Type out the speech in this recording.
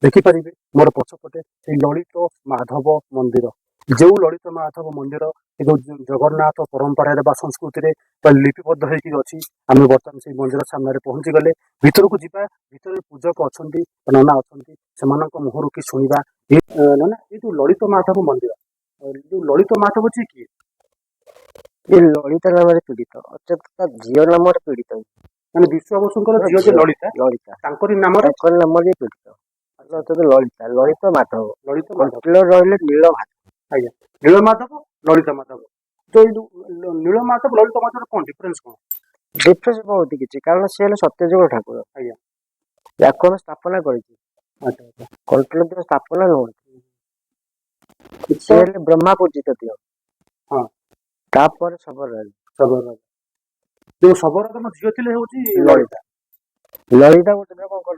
ଦେଖିପାରିବେ ମୋର ପଛପଟେ ସେଇ ଲଳିତ ମାଧବ ମନ୍ଦିର। ଯେଉଁ ଲଳିତ ମାଧବ ମନ୍ଦିର ଏ ଯୋଉ ଜଗନ୍ନାଥ ପରମ୍ପରାରେ ବା ସଂସ୍କୃତିରେ ବା ଲିପିବଦ୍ଧ ହେଇକି ଅଛି। ଆମେ ବର୍ତ୍ତମାନ ସେଇ ମନ୍ଦିର ସାମ୍ନାରେ ପହଞ୍ଚି ଗଲେ। ଭିତରକୁ ଯିବା। ଭିତରେ ପୂଜକ ଅଛନ୍ତି, ନନା ଅଛନ୍ତି, ସେମାନଙ୍କ ମୁହଁରୁ କି ଶୁଣିବା। ନନା, ଏଇ ଯୋଉ ଲଳିତ ମାଧବ ମନ୍ଦିର, ଯୋଉ ଲଳିତ ମାଧବ ଯିଏ କିଏ? ଏ ଲଳିତା ନାମରେ ପୀଡ଼ିତ, ଅର୍ଥାତ୍ ତା ଝିଅ ନାମରେ ପୀଡ଼ିତ। ମାନେ ବିଶ୍ୱାବସୁଙ୍କର ଝିଅ ଯେ ଲଳିତା, ଲଳିତା, ତାଙ୍କରି ନାମରେ। ତାଙ୍କର ନାମରେ ପୀଡ଼ିତ, ଅର୍ଥାତ୍ ଲଳିତା, ଲଳିତ ମାଧବ। ଲଳିତ ମାଧବ। କଣ୍ଟିଲ ରହିଲେ ନୀଳ ମାଧବ। ନୀଳ ମାଧବ, ଲଳିତ ମାଧବ। ତ ଏଇ ଯୋଉ ନୀଳ ମାଧବ, ଲଳିତ ମାଧବ, କଣ ଡିଫରେନ୍ସ କଣ? ଡିଫରେନ୍ସ ବହୁତ କିଛି, କାରଣ ସେ ହେଲେ ସତ୍ୟଯୁଗ ଠାକୁର। ୟାକୁ ଆମେ ସ୍ଥାପନା କରିଛୁ। ଆଚ୍ଛା ଆଚ୍ଛା କଣ୍ଟିଲ ଦିଅ ସ୍ଥାପନା ନୁହନ୍ତି, ସେ ହେଲେ ବ୍ରହ୍ମା ପୂଜିତ ଦିଅ। ତାପରେ ଶବର ରାଜା। ଶବର, ଯୋଉ ଶବରଙ୍କ ଝିଅ ଥିଲେ ହଉଛି ଲଳିତା। ଲଳିତା ଗୋଟେ ଦିନ କଣ କଲେ?